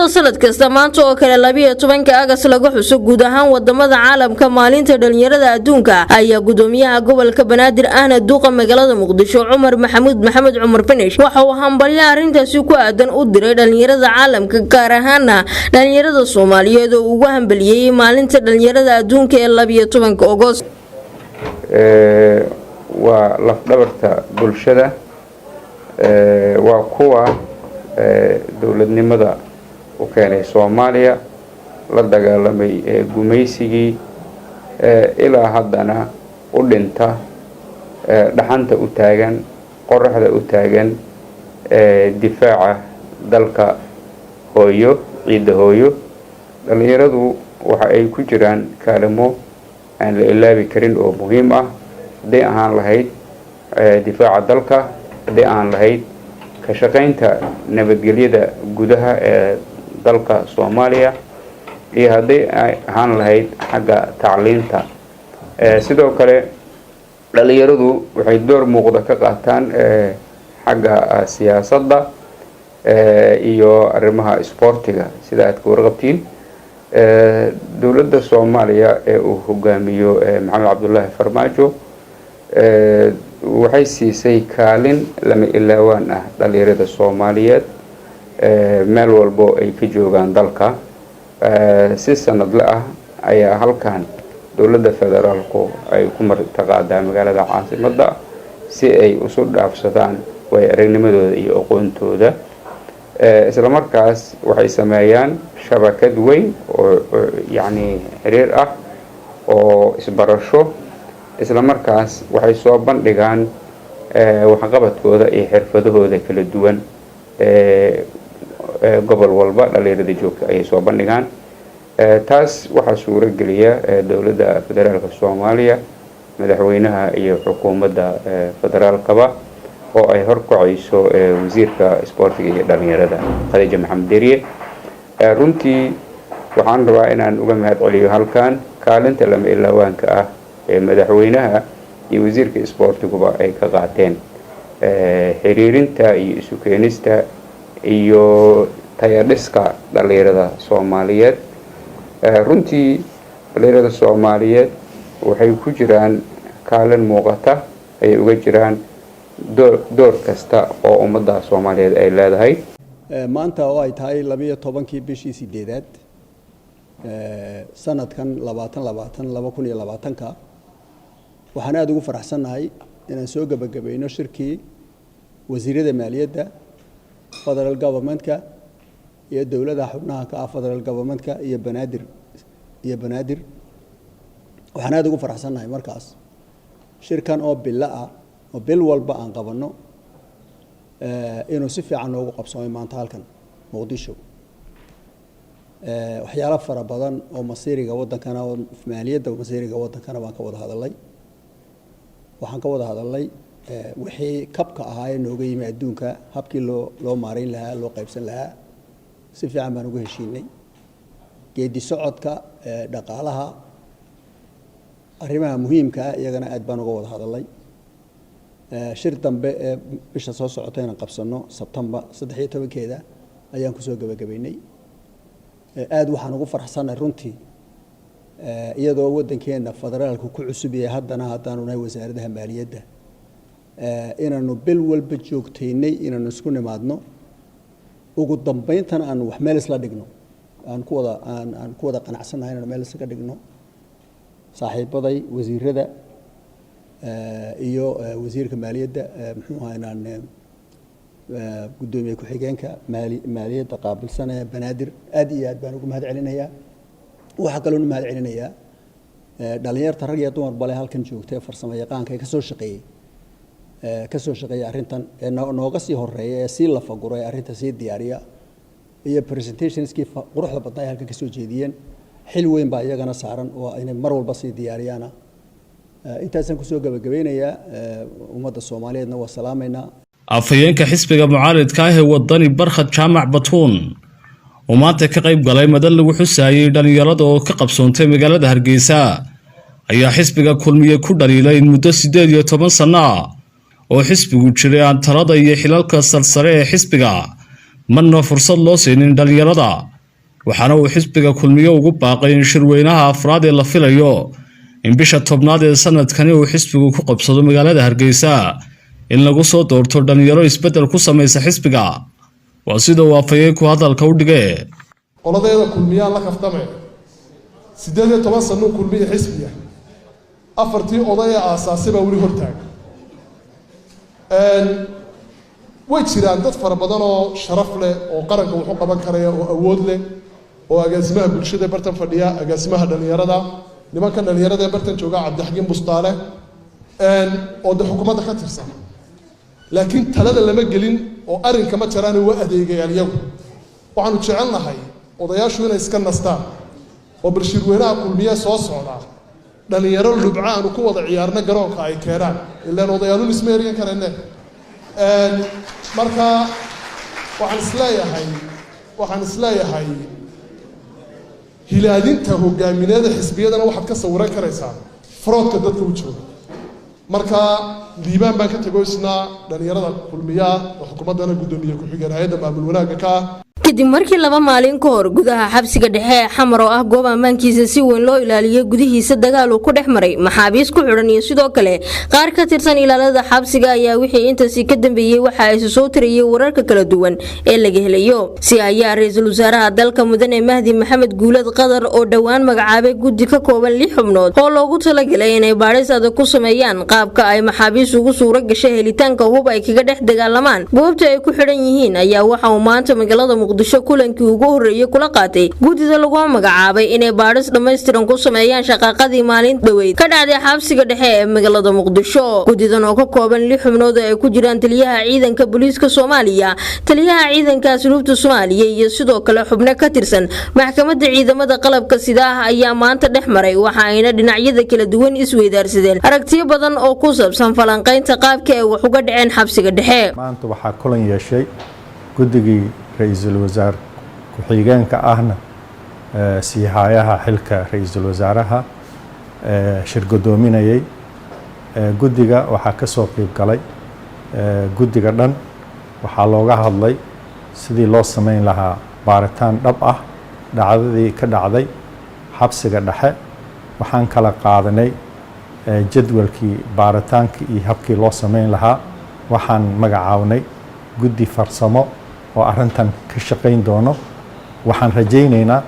Iyadoo sanad kasta maanta oo kale 12-ka August laga xuso guud ahaan wadamada caalamka Maalinta Dhalinyarada Adduunka, ayaa gudoomiyaha gobolka Banaadir, ahna duqa magaalada Muqdisho, Cumar Maxamuud Maxamed Cumar Finish, waxa uu hambalyo arrintaasi ku aadan u diray dhalinyarada caalamka, gaar ahaana dhalinyarada Soomaaliyeed, oo ugu hambaliyey Maalinta Dhalinyarada Adduunka ee 12-ka August. Waa lafdhabarta bulshada, waa kuwa dowladnimada u keenay Soomaaliya, la dagaalamay gumaysigii, ilaa haddana u dhinta, dhaxanta u taagan, qoraxda u taagan difaaca dalka hooyo, ciidda hooyo. Dhalinyaradu waxa ay ku jiraan kaalimo aan la ilaabi karin oo muhiim ah, hadday ahaan lahayd difaaca dalka, hadday ahaan lahayd ka shaqaynta nabadgelyada gudaha ee dalka Soomaaliya, iyo hadday ahaan lahayd xagga tacliinta. Sidoo kale dhalinyaradu waxay door muuqda ka qaataan xagga siyaasadda iyo arrimaha isboortiga. Sida aad ka warqabtiin, dowladda Soomaaliya ee uu hogaamiyo Maxamed Cabdullaahi Farmaajo waxay siisay kaalin lama ilaawaan ah dhalinyarada Soomaaliyeed meel walbo ay ka joogaan dalka. Si sanadle ah ayaa halkan dowladda federaalku ay ku martiqaadaa magaalada caasimadda si ay isu dhaafsadaan way aragnimadooda iyo aqoontooda. Isla markaas waxay sameeyaan shabakad weyn oo yacni xiriir ah oo isbarasho. Isla markaas waxay soo bandhigaan waxqabadkooda iyo xirfadahooda kala duwan. Gobol walba dhalinyarada joogta ayay soo bandhigaan. Taas waxaa suuro geliya dowladda federaalka Soomaaliya, madaxweynaha iyo xukuumadda federaalkaba, oo ay horkacayso wasiirka isboortiga iyo dhalinyarada, Khadiija Maxamed Deriye. Runtii waxaan rabaa inaan uga mahad celiyo halkan kaalinta lama ilaawaanka ah ee madaxweynaha iyo wasiirka isboortiguba ay ka qaateen xiriirinta iyo isu keenista iyo tayadhiska dhalinyarada Soomaaliyeed. Runtii dhalinyarada Soomaaliyeed waxay ku jiraan kaalin muuqata ayay uga jiraan door kasta oo ummadda Soomaaliyeed ay leedahay. Maanta oo ay tahay 12-kii bishii sideedaad sanadkan 2020, 2020-ka, waxaan aada ugu faraxsannahay inaan soo gebagabayno shirkii wasiirada maaliyadda federal governmentka iyo dowladaha xubnaha ka ah federal governmentka iyo Banaadir. Waxaan aada ugu faraxsannahay markaas shirkan oo bilo ah oo bil walba aan qabanno inuu si fiican noogu qabsoomay maanta halkan Muqdisho. Waxyaalo fara badan oo masiiriga waddankana oo maaliyadda masiiriga waddankana baan ka wada hadalnay. Waxaan ka wada hadalnay wixii kabka ahaa ee nooga yimi adduunka, habkii loo maarayn lahaa, loo qaybsan lahaa. Si fiican baan uga heshiinay geedi socodka dhaqaalaha. Arrimaha muhiimka ah iyagana aad baan uga wada hadalnay. Shir dambe ee bisha soo socota inaan qabsano, Sebtembar 13-keeda, ayaan kusoo gebagabaynay. Aada waxaan ugu faraxsannahay runtii, iyadoo waddankeena federaalku ku cusub yahay, haddana haddaanu nahay wasaaradaha maaliyadda inaanu bil walba joogtaynay inaanu isku nimaadno, ugu dambayntana aanu wax meel isla dhigno, aan ku wada qanacsannahay inaanu meel islaga dhigno. Saaxiibaday wasiirada iyo wasiirka maaliyadda, muxuu ahaa, inaan guddoomiye ku-xigeenka maaliyadda qaabilsanaya Banaadir, aad iyo aad baan ugu mahad celinayaa. Waxaa kaloon u mahad celinayaa dhalinyarta rag iyo dumar bale halkan joogta ee farsamo yaqaanka ee kasoo shaqeeyay arrintan ee nooga sii horeeya ee sii lafaguro ee arrinta sii diyaariya, iyo presentationskii quruxda badnaa ay halkan kasoo jeediyeen. Xil weyn baa iyagana saaran oo inay mar walba sii diyaariyaana. Intaasaan kusoo gabagabeynayaa. Ummadda Soomaaliyeedna waa salaamaynaa. Afhayeenka xisbiga mucaaridka ah ee Wadani, Barkhad Jaamac Batuun, oo maanta ka qayb galay madal lagu xusaayay dhallinyarada oo ka qabsoontay magaalada Hargeysa, ayaa xisbiga Kulmiye ku dhaliilay in muddo 18 sanno ah oo xisbigu jiray aan talada iyo xilalka sarsare ee xisbiga marna fursad loo siinin dhallinyarada. Waxaana uu xisbiga Kulmiye ugu baaqay in shirweynaha afraad ee la filayo in bisha 10aad ee sanadkani uu xisbigu ku qabsado magaalada Hargeysa in lagu soo doorto dhalinyaro isbeddel ku samaysa xisbiga. Waa sida uu afhayeenku hadalka u dhigee. Qoladeeda Kulmiyaan la kaftamay. 18 sanuu Kulmiya xisbiya, afartii oday ee aasaasay baa weli hortaaga. Way jiraan dad fara badan oo sharaf leh oo qaranka wuxu qaban karaya oo awood leh, oo agaasimaha bulshada bartan fadhiya, agaasimaha dhallinyarada, nimanka dhallinyarada ee bartan jooga, Cabdixakiin Bustaale, oo de xukuumadda ka tirsan, laakiin talada lama gelin oo arrinka ma jaraane, waa adeegayaan iyagu. Waxaanu jecelnahay odayaashu inay iska nastaan oo balshirweynaha Kulmiye soo socdaa dhallinyaro lubca aanu ku wada ciyaarno garoonka ay keenaan, ilaan odayaalun isma eryan karane. Marka waxaan isleeyahay hilaadinta hogaamineeda xisbiyadana waxaad ka sawiran karaysaa fraudka dadka u jooga. Marka Liibaan baan ka tego, isna dhallinyarada Kulmiyaa oo xukuumaddana guddoomiye ku-xigeen hay-adda maamul wanaagga ka ah. Kadib markii 2 maalin ka hor gudaha xabsiga dhexe ee Xamar, oo ah goob ammaankiisa si weyn loo ilaaliyay, gudihiisa dagaal uu ku dhex maray maxaabiis ku xidhan iyo sidoo kale qaar ka tirsan ilaalada xabsiga, ayaa wixii intaasi ka dambeeyey waxa ay soo tarayay wararka kala duwan ee laga helayo si ayaa ra-iisul wasaaraha dalka, Mudane Mahdi Maxamed Guulad Qadar, oo dhowaan magacaabay guddi ka kooban lix xubnood oo loogu talagalay inay baadhis adag ku sameeyaan qaabka ay maxaabiis ugu suura gashay helitaanka hub ay kaga dhex dagaalamaan goobta ay ku xidhan yihiin, ayaa waxa uu maanta magaalada Muqdisho kulankii ugu horreeyay kula qaatay guddida lagu magacaabay inay baadhis dhammaystiran ku sameeyaan shaqaaqadii maalin dhoweyd ka dhacday xabsiga dhexe ee magaalada Muqdisho. Guddidan oo ka kooban lix xubnood oo ay ku jiraan taliyaha ciidanka booliiska Soomaaliya, taliyaha ciidanka asluubta Soomaaliya iyo sidoo kale xubno ka tirsan maxkamadda ciidamada qalabka sida ah, ayaa maanta dhex maray, waxa ayna dhinacyada kala duwan isweydaarsadeen aragtiyo badan oo ku saabsan falanqaynta qaabka ay wax uga dhaceen xabsiga dhexe. Maanta waxaa kulan yeeshay guddigii ra-iisul wasaar ku-xigeenka ahna siihayaha xilka ra-iisul wasaaraha shir guddoominayay. Guddiga waxaa ka soo qeyb galay guddiga dhan. Waxaa looga hadlay sidii loo sameyn lahaa baaritaan dhab ah dhacdadii ka dhacday xabsiga dhexe. Waxaan kala qaadanay jadwalkii baaritaankii iyo habkii loo sameyn lahaa. Waxaan magacawnay guddi farsamo oo arrintan ka shaqayn doono. Waxaan rajaynaynaa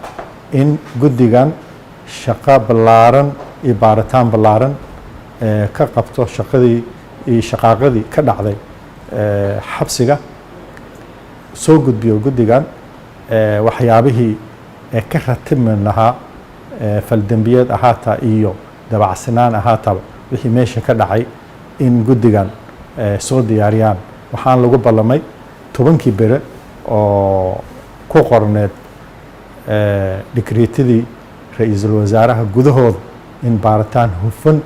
in guddigan shaqo ballaaran iyo baaritaan ballaaran ka qabto shaqadii iyo shaqaaqadii ka dhacday xabsiga, soo gudbiyo guddigan waxyaabihii ka ratibmi lahaa, faldembiyeed ahaata iyo dabacsanaan ahaataba, wixii meesha ka dhacay in guddigan soo diyaariyaan. Waxaan lagu ballamay 10kii bere oo ku qorneed digriitadii ra-iisul wasaaraha gudahooda in baaritaan hufan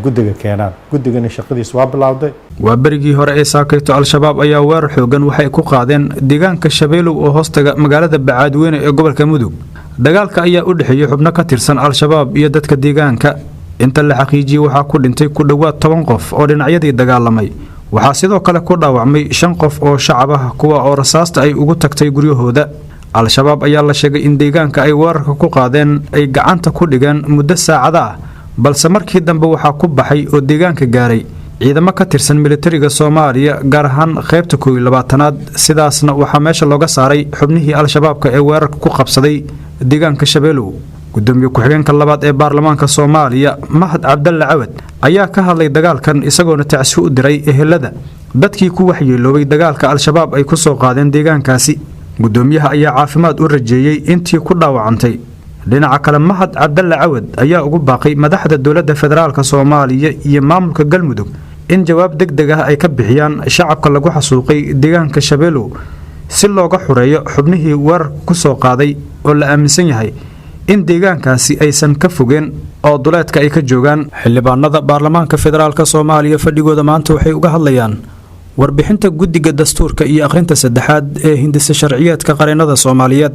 guddiga keenaan. Guddigana shaqadiis waa bilowday. Waa berigii hore ee saakayto Al-Shabaab ayaa weerar xoogan waxay ku qaadeen deegaanka Shabeelow oo hoostaga magaalada Bacaadweyne ee gobolka Mudug. Dagaalka ayaa u dhexeeyey xubno ka tirsan Al-Shabaab iyo dadka deegaanka. Inta la xaqiijiyey waxaa ku dhintay ku dhowaad 10 qof oo dhinacyadii dagaalamay. Waxaa sidoo kale ku dhaawacmay shan qof oo shacab ah, kuwa oo rasaasta ay ugu tagtay guryahooda. Al-Shabaab ayaa la sheegay in deegaanka ay weerarka ku qaadeen ay gacanta ku dhigeen muddo saacada ah, balse markii dambe waxaa ku baxay oo deegaanka gaaray ciidamo ka tirsan militariga Soomaaliya, gaar ahaan qaybta 21aad. Sidaasna waxaa meesha looga saaray xubnihii Al-Shabaabka ee weerarka ku qabsaday deegaanka Shabeelow. Gudoomiye ku-xigeenka labaad ee baarlamaanka Soomaaliya, Mahad Cabdalle Cawad, ayaa ka hadlay dagaalkan, isagoona tacsi u diray ehelada dadkii ku waxyeeloobay dagaalka Al-Shabaab ay ku soo qaadeen deegaankaasi. Gudoomiyaha ayaa caafimaad u rajeeyey intii ku dhaawacantay. Dhinaca kale, Mahad Cabdalle Cawad ayaa ugu baaqay madaxda dowladda federaalka Soomaaliya iyo maamulka Galmudug in jawaab deg deg ah ay ka bixiyaan shacabka lagu xasuuqay deegaanka Shabeelow, si looga xureeyo xubnihii weerarka ku soo qaaday oo la aaminsan yahay in deegaankaasi aysan ka fogeen oo duleedka ay ka joogaan. Xildhibaanada baarlamaanka federaalka Soomaaliya fadhigooda maanta waxay uga hadlayaan warbixinta guddiga dastuurka iyo akhrinta saddexaad ee hindise sharciyeedka qareennada Soomaaliyeed.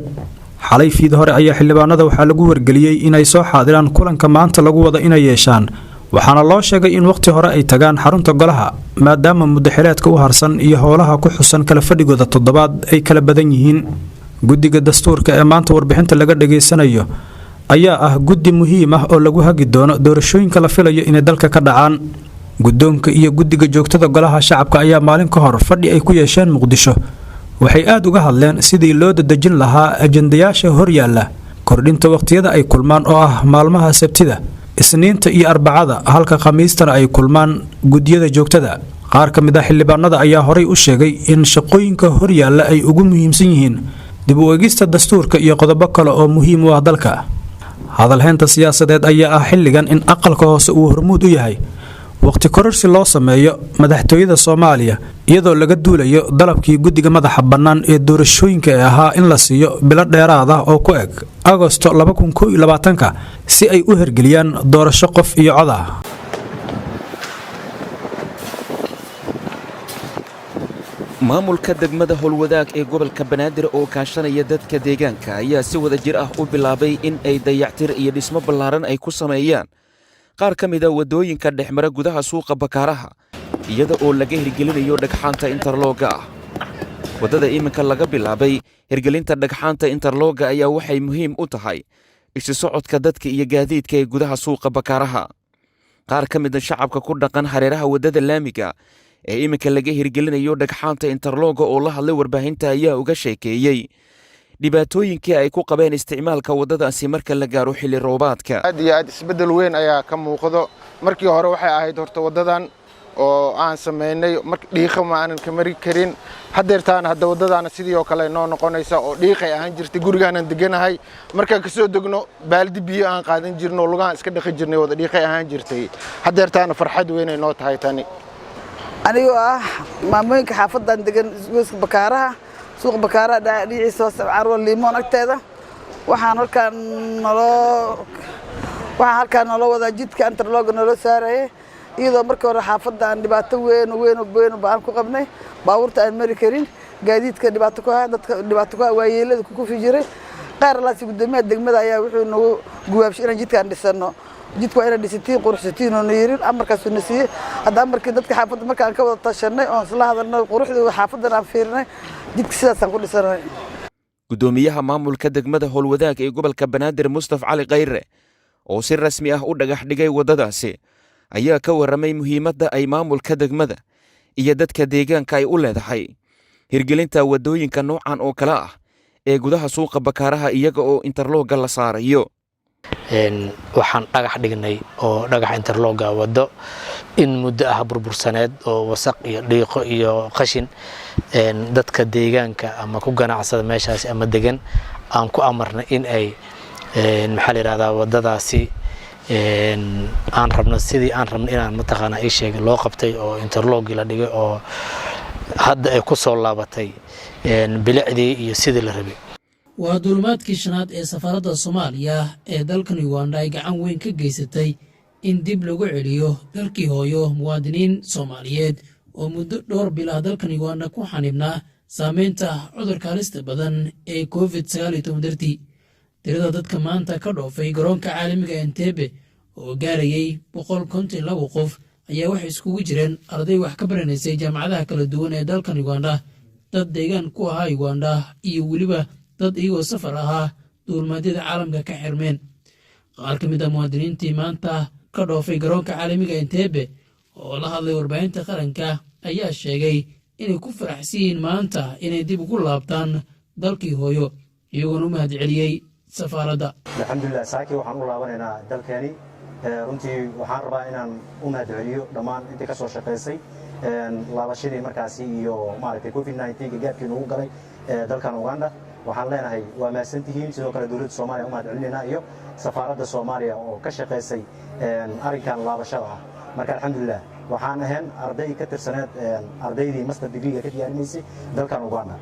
Xalay fiid hore ayaa xildhibaanada waxaa lagu wargeliyey inay soo xaadiraan kulanka maanta lagu wada inay yeeshaan, waxaana loo sheegay in wakhti hore ay tagaan xarunta golaha, maadaama muddaxileedka u harsan iyo howlaha ku xusan kala fadhigooda toddobaad ay kala badan yihiin. Guddiga dastuurka ee maanta warbixinta laga dhageysanayo ayaa ah guddi muhiim ah oo lagu hagi doono doorashooyinka la filayo inay dalka ka dhacaan. Guddoonka iyo guddiga joogtada Golaha Shacabka ayaa maalin ka hor fadhi ay ku yeesheen Muqdisho waxay aada uga hadleen sidii loo dadejin lahaa ajandayaasha horyaalla, kordhinta waqtiyada ay kulmaan oo ah maalmaha Sabtida, Isniinta iyo Arbacada, halka Khamiistana ay kulmaan guddiyada joogtada. Qaar ka mid ah xildhibaanada ayaa horay u sheegay in shaqooyinka horyaalla ay ugu muhiimsan yihiin dib u eegista dastuurka iyo qodobo kale oo muhiim u ah dalka. Hadalhaynta siyaasadeed ayaa ah xilligan in aqalka hoose uu hormuud u yahay waqti kororsi loo sameeyo madaxtooyada Soomaaliya, iyadoo laga duulayo dalabkii guddiga madaxa bannaan ee doorashooyinka ee ahaa in la siiyo bilo dheeraad ah oo ku eg Agosto 2021-ka si ay u hergeliyaan doorasho qof iyo cod ah. Maamulka degmada Howlwadaag ee gobolka Banaadir oo kaashanaya dadka deegaanka ayaa si wada jir ah u bilaabay in ay dayactir iyo dhismo ballaaran ay ku sameeyaan qaar ka mid ah waddooyinka dhexmara gudaha suuqa Bakaaraha, iyada oo laga hirgelinayo dhagxaanta interlooga ah. Waddada iminka laga bilaabay hirgelinta dhagxaanta interlooga ayaa waxay muhiim u tahay isu socodka dadka iyo gaadiidka ee gudaha suuqa Bakaaraha. Qaar ka mid ah shacabka ku dhaqan hareeraha waddada laamiga ee iminka laga hirgelinayo dhagxaanta interlooga oo la hadlay warbaahinta ayaa uga sheekeeyey dhibaatooyinkii ay ku qabeen isticmaalka waddadaasi marka la gaaro xilli roobaadka. Aad iyo aad isbeddel weyn ayaa ka muuqdo. Markii hore waxay ahayd horta waddadan oo aan samaynay mar dhiiqa ma aanan ka mari karin. Haddeertaan hadda waddadaana sidii oo kale noo noqonaysa oo dhiiqay ahaan jirtay. Gurigaanan deganahay, markaan kasoo degno baaldi biyo aan qaadan jirno, lugahaan iska dhaqi jirnay, wada dhiiqay ahaan jirtay. Haddeertaana farxad weynay noo tahay tani. Anigoo ah maamooyinka xaafadan degan isgoyska Bakaaraha, suuqa Bakaaraha dhinaciisa hoose, Carwo Liimoon agteeda, waxaan halkaan naloo wadaa jidka interlooga naloo saarayay, iyadoo markii hore xaafadda aan dhibaato weyn weyn weyn baan ku qabnay, baabuurta aan mari karin, gaadiidka dhibaato ku haya, dadka dhibaato ku haya, waayeelada ku kufi jiray. Qaar alaasi guddoomiyaha degmada ayaa wuxuu nagu guwaabshay inaan jidkaan dhisano. Jidka waa inaad dhisatiin, quruxsatiin oo na yirin, amarkaasuu na siiyey. Hadda amarkii dadka xaafadda markaan ka wada tashanay oon isla hadalnay, quruxdii xaafaddan aan fiirinay, jidka sidaasaan ku dhisanay. Guddoomiyaha maamulka degmada Howlwadaag ee gobolka Banaadir, Mustaf Cali Khayre, oo si rasmi ah u dhagax dhigay waddadaasi ayaa ka warramay muhiimadda ay maamulka degmada iyo dadka deegaanka ay u leedahay hirgelinta waddooyinka noocan oo kale ah ee gudaha suuqa Bakaaraha, iyaga oo interlooga la saarayo. Waxaan dhagax dhignay oo dhagax interlooga waddo in muddo ah burbursaneed oo wasaq iyo dhiiqo iyo qashin dadka deegaanka ama ku ganacsada meeshaasi ama degan aan ku amarnay in ay, maxaa la yidhahdaa, waddadaasi aan rabno sidii aan rabno inaan mataqaanaa ii sheegay loo qabtay oo interloogii la dhigay oo hadda ay ku soo laabatay bilicdii iyo sidii la rabay. Waa duulimaadkii shanaad ee safaaradda Soomaaliya ee dalkan Uganda ay gacan weyn ka geysatay in dib lagu celiyo dalkii hooyo muwaadiniin Soomaaliyeed oo muddo dhowr bil ah dalkan Uganda ku xanibnaa saameynta cudurka halista badan ee COVID-19 dartii. Tirada dadka maanta ka dhoofay garoonka caalamiga Entebbe oo gaarayay 152 qof ayaa waxay iskugu jireen arday wax ka baranaysay jaamacadaha kala duwan ee dalkan Uganda, dad deegaan ku ahaa Uganda iyo weliba dad iyagoo safar ahaa duulimaadyada caalamka ka xirmeen. Qaar ka mid ah muwaadiniintii maanta ka dhoofay garoonka caalamiga Entebbe oo la hadlay warbaahinta qaranka ayaa sheegay inay ku faraxsan yihiin maanta inay dib ugu laabtaan dalkii hooyo, iyagoona u mahad celiyey safaaradda. Alxamdulilah, saakii waxaan u laabanaynaa dalkeeni. Runtii waxaan rabaa inaan u mahad celiyo dhammaan intii ka soo shaqaysay laabashadii markaasi iyo maaragtay COVID-19 gaabkii nagu galay dalkan Uganda. Waxaan leenahay waa mahadsantihiin. Sidoo kale dowladda Soomaaliya u mahad celinaynaa iyo safaaradda Soomaaliya oo ka shaqaysay arrinkan laabashada ah. Marka alxamdulilah, waxaan ahayn arday ka tirsaneed ardaydii master degreega ka diyaarinaysay dalkan Uganda.